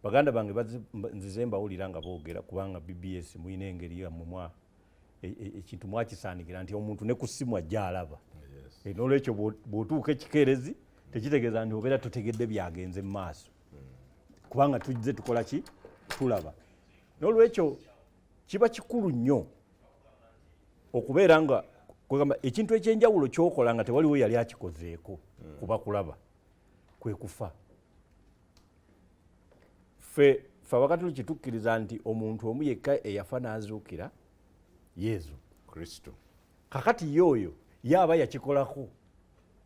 Baganda bange nzize mbawulira nga boogera, kubanga BBS mulina engeri yammwe mwa ekintu mwakisaanikira nti omuntu ne ku ssimu ajja alaba. N'olwekyo bw'otuuka ekikeerezi, tekitegeeza nti obeera totegedde byagenze mu maaso, kubanga tujze tukola ki, tulaba. N'olwekyo kiba kikulu nnyo okubeera nga kwegamba ekintu ekyenjawulo kyokola nga tewaliwo yali akikozeeko, kuba kulaba kwe kufa. Ffe Abakatoliki tukkiriza nti omuntu omu yekka eyafa n'azuukira, Yezu Kristo. Kakati ye oyo yaaba yakikolako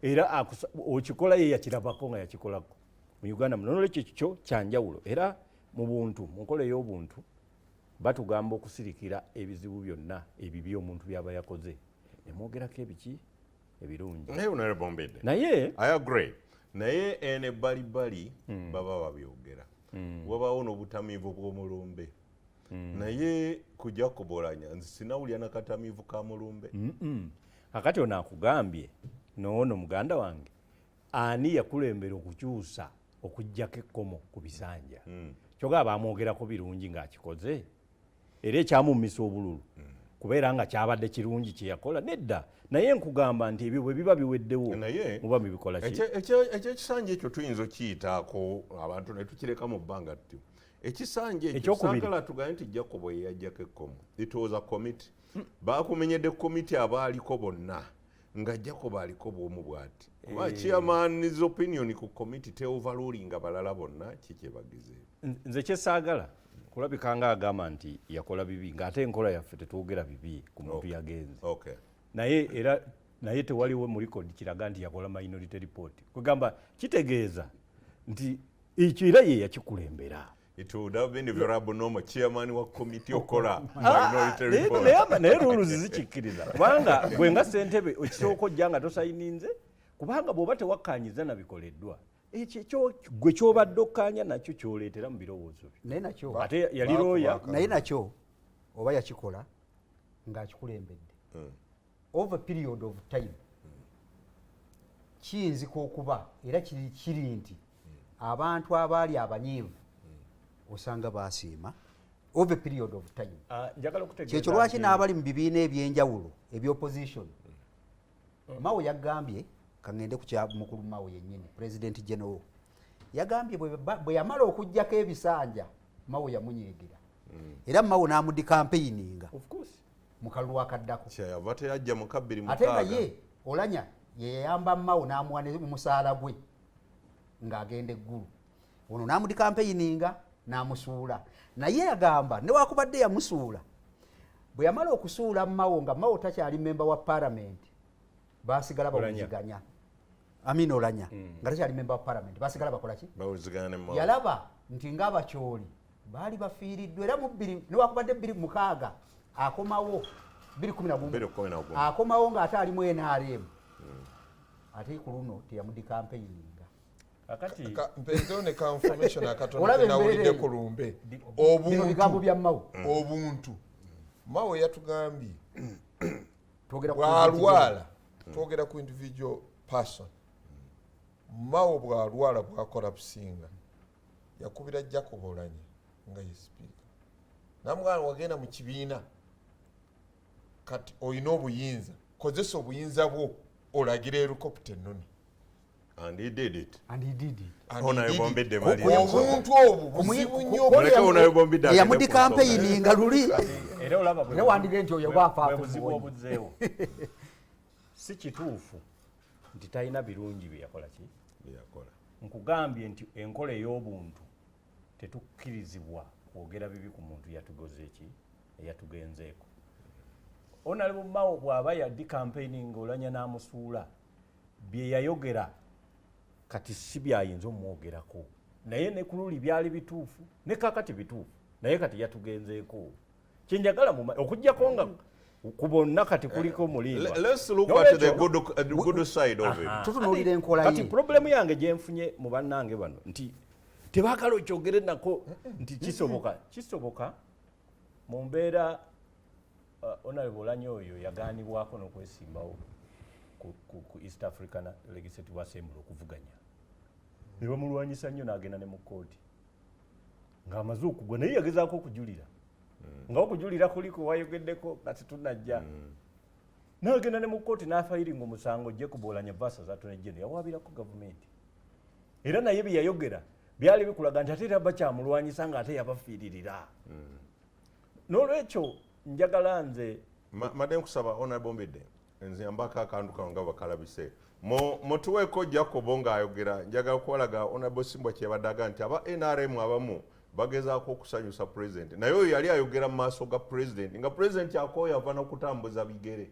era okikola ye yakirabako nga yakikolako mu Uganda muno. Nolwekyo kyo kyanjawulo, era mu buntu, mu nkola ey'obuntu, batugamba okusirikira ebizibu byonna ebibi omuntu byaba yakoze, nemwogerako ebiki ebirungi. Naye Honorable Mbidde, naye I agree, naye eno ebbalibbali baba babyogera, wabaawo n'obutamiivu bw'omulumbe. Naye ku Jacob Olanya nze sinawulira nakatamiivu ka mulumbe. Kakati ono akugambye noono muganda wange, ani yakulembera okukyusa okugjako ekkomo ku bisanja? Kyogaba bamwogerako birungi ng'akikoze, era ekyamumisa obululu kubeera nga kyabadde kirungi kyeyakola nedda. Naye nkugamba nti ebyo bwe biba biweddewo, naye muba mubikola ki? Ekyekisanja ekyo tuyinza okiyitaako abantu ne tukireka mu bbanga ttyo. Ekisanja ekyo, Ekyokubiri. Saagala tugambe nti Jacobo ye yajjako ekkomo. It was a committee. Bakumenyedde committee, abaaliko bonna nga Jacob aliko bwomu bw'ati, kuba chairman's opinion ku committee te overrulinga balala bonna. Kikyebagize. Nze kyesaagala kulabika nga agamba nti yakola bibi, ng'ate enkola yaffe tetwogera bibi ku muntu yagenze. Naye era naye tewaliwo mu record kiraga nti yakola minority report. Kwegamba kitegeeza nti ekyo era ye yakikulembera. It would have been very abnormal, chairman wa committee okola minority report. Naye rules zikikkiriza, kubanga gwe nga ssentebe ekisooka ojja nga tosayininze, kubanga bw'oba tewakkanyiza nabikoleddwa, ekyo gwe kyobadde okkaanya nakyo kyoleetera mu birowoozo byo. Naye nakyo Ate yali looya. Naye nakyo oba yakikola ng'akikulembedde, over period of time kiyinzika okuba era kiri nti abantu abaali abanyiivu osanga basiima over period of time. Ah, njagala okutegeeza Kyekyo lwaki n'abali mu bibiina ebyenjawulo ebyopposition, Mao yagambye, kaŋŋende ku kya mukulu Mao yennyini, President General, yagambye bwe yamala okugjako ebisanja, Mao yamunyiigira era Mao n'amudikampeininga Of course. mu kalulu akaddako. Kyeyava teyajja mu kabbiri Ate nga mukaaga. ye Olanya yeyayamba Mao n'amuwa ne musaala gwe ng'agenda eggulu, ono n'amudikampeininga n'amusuula. Naye yagamba newakubadde yamusuula, bwe yamala okusuula Mao nga Mao takyali memba wa paramenti, basigala Olanya. bawuliziganya. Amin Olanya nga takyali memba wa paramenti, basigala bakola ki? Bawulizigana ne Mao. Yalaba nti ng'Abakyoli baali bafiiriddwa, era mu bbiri, newakubadde 2006 akomawo, 2011. 2011. Akomawo ng'ate alimu NRM, ate ku luno teyamudikampeininga. Kakati Mpeezewo ne ka information akatono Olaba embeera kenawulidde eyo. ku lumbe. Bino bigambo Obuntu bya Mao. Obuntu Mao yatugambye Twogera ku bwalwala, twogera ku individual person, Mao bwalwala, bwakola businga, yakubira Jacob Olanya nga ye sipiika, namugamba, "Wagenda mu kibiina, kati olina obuyinza, kozesa obuyinza bwo olagira helicopter ennoni." And he did it. And he did it. And he Honorable did it. Mbidde Maria. Obuntu obwo buzibu nnyo. Muleke Honorable Mbidde agende ku Eyamudikampeininga luli. Era olaba Era wandige nti oyo bwafa bwe buzibu afe. obuzzeewo. Si kituufu nti talina birungi bye yakola ki Bye yakola. Nkugambye nti enkola ey'obuntu tetukkirizibwa kwogera bibi ku muntu yatugoze eki, eyatugenzeeko. Honorable Mao bw'aba yaddi campaigning Olanya n'amusuula, bye yayogera kati si byayinza omwogerako, naye ne ku luli byali bituufu, ne kakati bituufu, naye kati yatugenzeeko. Kyenjagala okugjako nga ku bonna kati kuliko mulimba. Let's look at the good side of it. Tutunuulira enkola Kati ye. problemu yange gyenfunye mu bannange bano nti tebaagala okyogere nako nti kisoboka, kisoboka mu mbeera. Honorable Olanya oyo yagaanibwako n'okwesimbawo ku East African Legislative Assembly okuvuganya, ne bamulwanyisa nnyo n'agenda ne mu kkooti. Ng'amaze okugwa, naye yagezaako okujulira, nga okujulira kuliko wayogeddeko nga tetunajja, n'agenda ne mu kkooti n'afayiringa omusango Jacob Oulanyah versus Attorney General. Yawaabirako gavumenti, era naye bye yayogera byali bikulaga nti ate era bakyamulwanyisa ng'ate yabafiiririra. N'olwekyo njagala nze Madde nkusaba, Honorable Mbidde, nze mbako akantu kano nga bakalabise. Mutuweeko Jacobo ng'ayogera. Njagala kubalaga Honorable Simbwa kyebadde aga nti aba NRM abamu bagezaako okusanyusa president, naye oyo yali ayogera mu maaso ga president nga president akooye ava n'okutambuza bigere.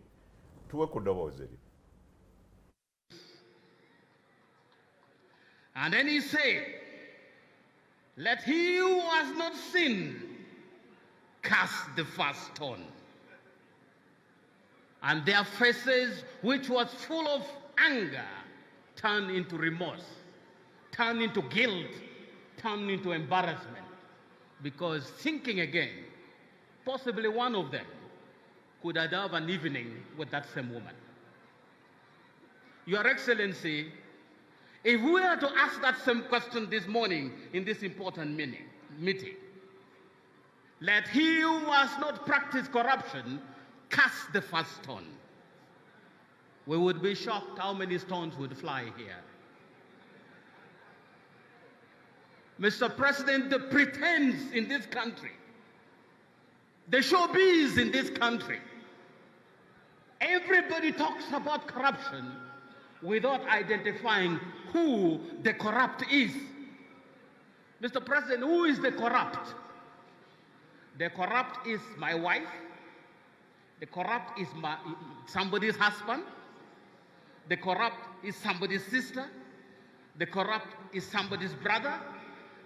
Tuwe ku ddoboozi eryo. And then he said, "Let he who has not sinned cast the first stone." And their faces, which was full of anger, turned into remorse, turned into guilt, turned into embarrassment. Because thinking again, possibly one of them could have an evening with that same woman. Your Excellency, if we are to ask that same question this morning in this important meeting, let he who has not practiced corruption cast the first stone. We would be shocked how many stones would fly here. Mr. President, the pretense in this country, the showbiz in this country, everybody talks about corruption without identifying who the corrupt is. Mr. President, who is the corrupt? The corrupt is my wife. The corrupt is somebody's husband. The corrupt is somebody's sister. The corrupt is somebody's brother.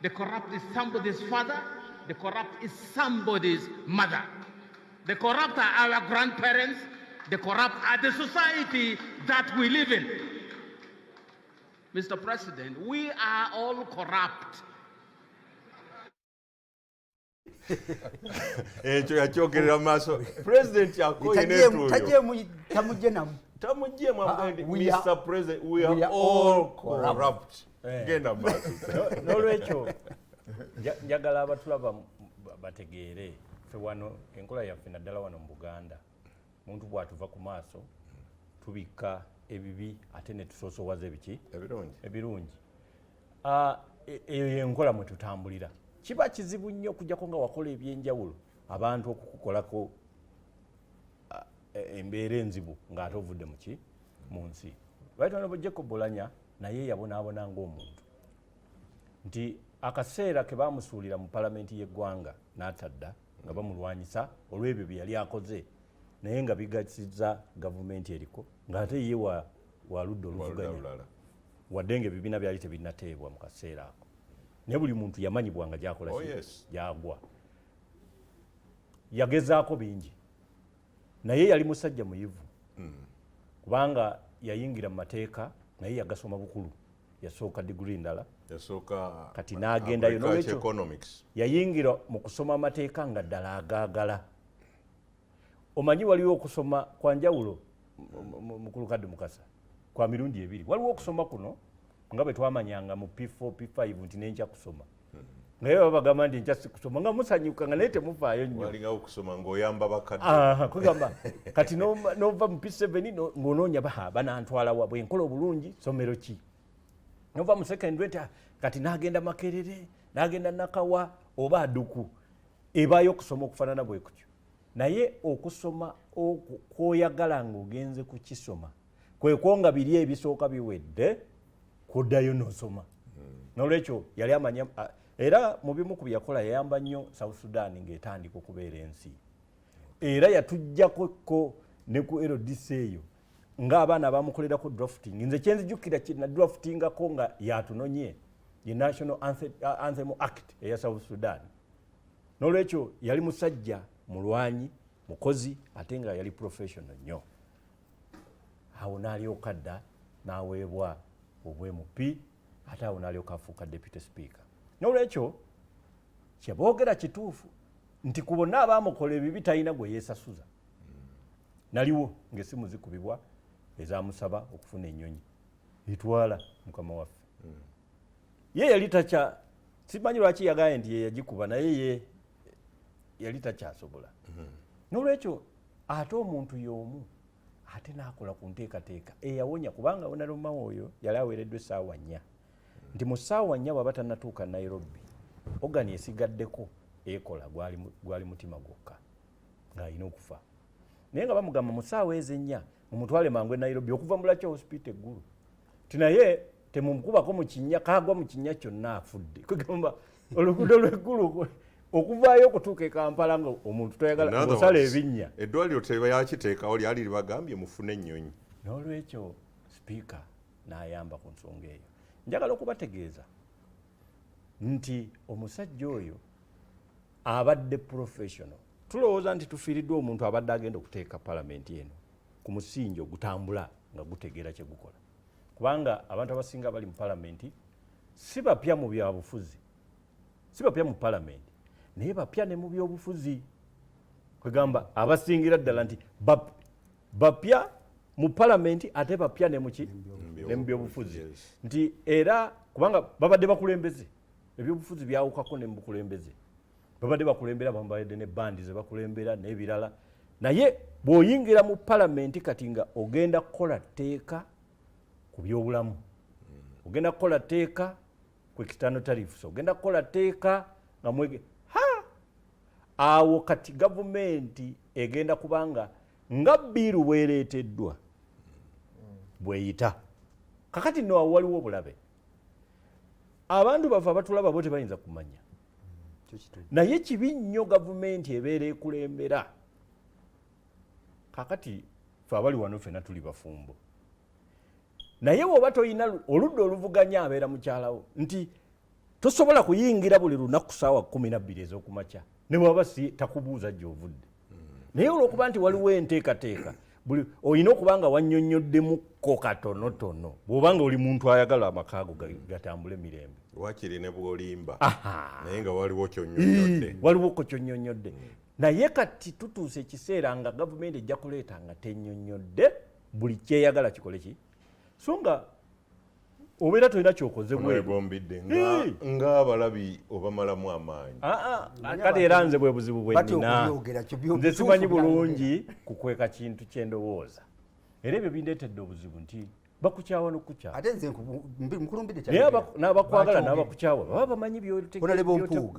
The corrupt is somebody's father. The corrupt is somebody's mother. The corrupt are our grandparents. The corrupt are the society that we live in. Mr. President, we are all corrupt. Ekyo yakyogerera mu maaso president akooye n'entuuyo. Tagyemu, tamugye namu. Tamugyemu. Ah, Mr. President, we are we are all all corrupt. corrupt. Eh. Genda mu maaso. N'olwekyo njagala abatulaba bategeere, ffe wano enkola yaffe, naddala wano mu Buganda, muntu bw'atuva ku maaso tubikka ebibi ate ne tusoosowaza ebiki? Ebirungi. Ebirungi. Ah, eyo yenkola mwe tutambulira. Kiba kizibu nnyo okujjako nga wakola ebyenjawulo abantu okukukolako embeera enzibu ng'ate ovudde muki mu nsi. Right Honorable Jacob Oulanyah naye yabonaabona ng'omuntu, nti akaseera ke bamusuulira mu palamenti y'eggwanga n'atadda nga bamulwanyisa olw'ebyo bye yali akoze, naye nga bigasiza gavumenti eriko, ng'ate ye wa ludda oluvuganya, lulala, wadde nga ebibiina byali tebinnateebwa mu kaseera ako, naye buli muntu yamanyibwanga gyakola Oh, ki? yes. Gyagwa. Yagezaako bingi, naye yali musajja muyivu, kubanga yayingira mu mateeka, naye yagasoma bukulu, yasooka diguri ndala. Yasooka Kati n'agendayo. agriculture N'olwekyo- economics. Yayingira mu kusoma amateeka nga ddala agaagala. Omanyi waliwo okusoma kwa njawulo, mukulu Kaddu Mukasa, kwa mirundi ebiri. Waliwo okusoma kuno nga bwe twamanyanga mu P4 P5 nti nenkya kusoma, naye baba bagamba nti enkya sikusoma, nga musanyuka, nga naye temufaayo nnyo. Walingawo okusoma ng'oyamba bakadde. Aha, kugamba kati nova mu P7 ng'onoonya baha banantwala wa, bwenkola obulungi somero ki. Nova mu secondary nti, "Ah, kati nagenda Makerere, nagenda Nakawa oba Aduku." Ebaayo okusoma okufaanana bwe kutyo, naye okusoma okwo kwoyagala ng'ogenze kukisoma kwekwo nga biri ebisooka biwedde, kuddayo n'osoma. Nolwekyo yali amanya, era mu bimu ku bye yakola, yayamba nnyo South Sudan ng'etandika okubeera ensi, era yatujjako ko ne ku LDC eyo ng'abaana bamukolerako drafting. Nze kyenzijukira na draftingako nga yatunonye ye National Anthem Act eya South Sudan. Nolwekyo yali musajja mulwanyi, mukozi, ate nga yali professional nnyo. Awo n'alyoka dda n'aweebwa obwa MP, ate awo n'alyoka afuuka deputy speaker. Nolwekyo kyeboogera kituufu nti ku bonna abaamukola ebibi talina gwe yeesasuza. Naliwo ng'essimu zikubibwa ezamusaba okufuna ennyonyi etwala mukama waffe. Ye yali takya Simanyi lwaki yagambye nti ye yagikuba, naye ye yali takyasobola. N'olwekyo ate omuntu y'omu ate n'akola ku nteekateeka eyawonya, kubanga Honorable Mao oyo yali aweereddwa essaawa 4, nti mu ssaawa 4 bw'aba tannatuuka Nairobi, organ esigaddeko ekola gwali mutima gwokka, ng'alina okufa. Naye nga bamugamba mu ssaawa ezennya mumutwale mangu e Nairobi okuva mu Lacor Hospital eggulu, ti naye temumukubako mu kinnya, kagwa mu kinnya kyonna afudde. Kwegamba oluguudo lw'eggulu okuvaayo okutuuka e Kampala nga omuntu toyagala osala ebinnya. Eddwaliro tebayakiteekawo, lyali libagambye mufune ennyonyi. N'olwekyo sipiika n'ayamba ku nsonga eyo. Njagala okubategeeza nti omusajja oyo abadde professional. Tulowooza nti tufiiriddwa omuntu abadde agenda okuteeka palamenti eno ku musingi ogutambula nga gutegeera kye gukola, kubanga abantu abasinga bali mu palamenti si bapya mu byabufuzi, si bapya mu palamenti, naye bapya ne mu byobufuzi. Kwegamba abasingira ddala nti bapya mu palamenti ate bapya ne muki, ne mu byobufuzi, nti era kubanga babadde bakulembeze, ebyobufuzi byawukako ne mu bukulembeze. Babadde bakulembera, bambadde ne bandi ze bakulembera n'ebirala, naye bw'oyingira mu palamenti kati nga ogenda kukola tteeka ku byobulamu, ogenda kukola tteeka ku external tariffs, ogenda kukola tteeka nga mwege ha awo kati gavumenti egenda kubanga nga bill bwereeteddwa bweyita. Kakati nno awo waliwo obulabe. Abantu baffe abatulaba bo tebayinza kumanya, naye kibi nnyo gavumenti ebeera ekulembera. Kakati fe abali wano fena tuli bafumbo, naye bw'oba toyina oludda oluvuganya abeera mukyalawo, nti tosobola kuyingira buli lunaku saawa 12 ez'okumakya ne bwaba si takubuuza gy'ovudde. Naye olwokuba nti waliwo enteekateeka, buli olina okuba nga wannyonnyoddemuko katonotono, bw'oba nga oli muntu ayagala amakaago gatambule mirembe. Wakiri ne bw'olimba, naye nga waliwo kyonnyonnyodde. Waliwo ko kyonnyonnyodde. Naye kati tutuuse ekiseera nga gavumenti ejja kuleeta nga tennyonnyodde, buli kyeyagala kikole ki, so nga obeera tolina kyokoze bweru. Wegombidde ng'abalabi obamalamu amaanyi. Ah, ah, kati era nze bwe buzibu bwe Batya nnina. okubyogera, Nze simanyi bituufu. Bulungi kukweka kintu kyendowooza, era ebyo bindeetedde obuzibu nti bakukyawa n'okukukyawa. Ate nze nkulumbidde. Naye n'abakwagala n'abakukyawa baba bamanyi Honorable Mpuuga.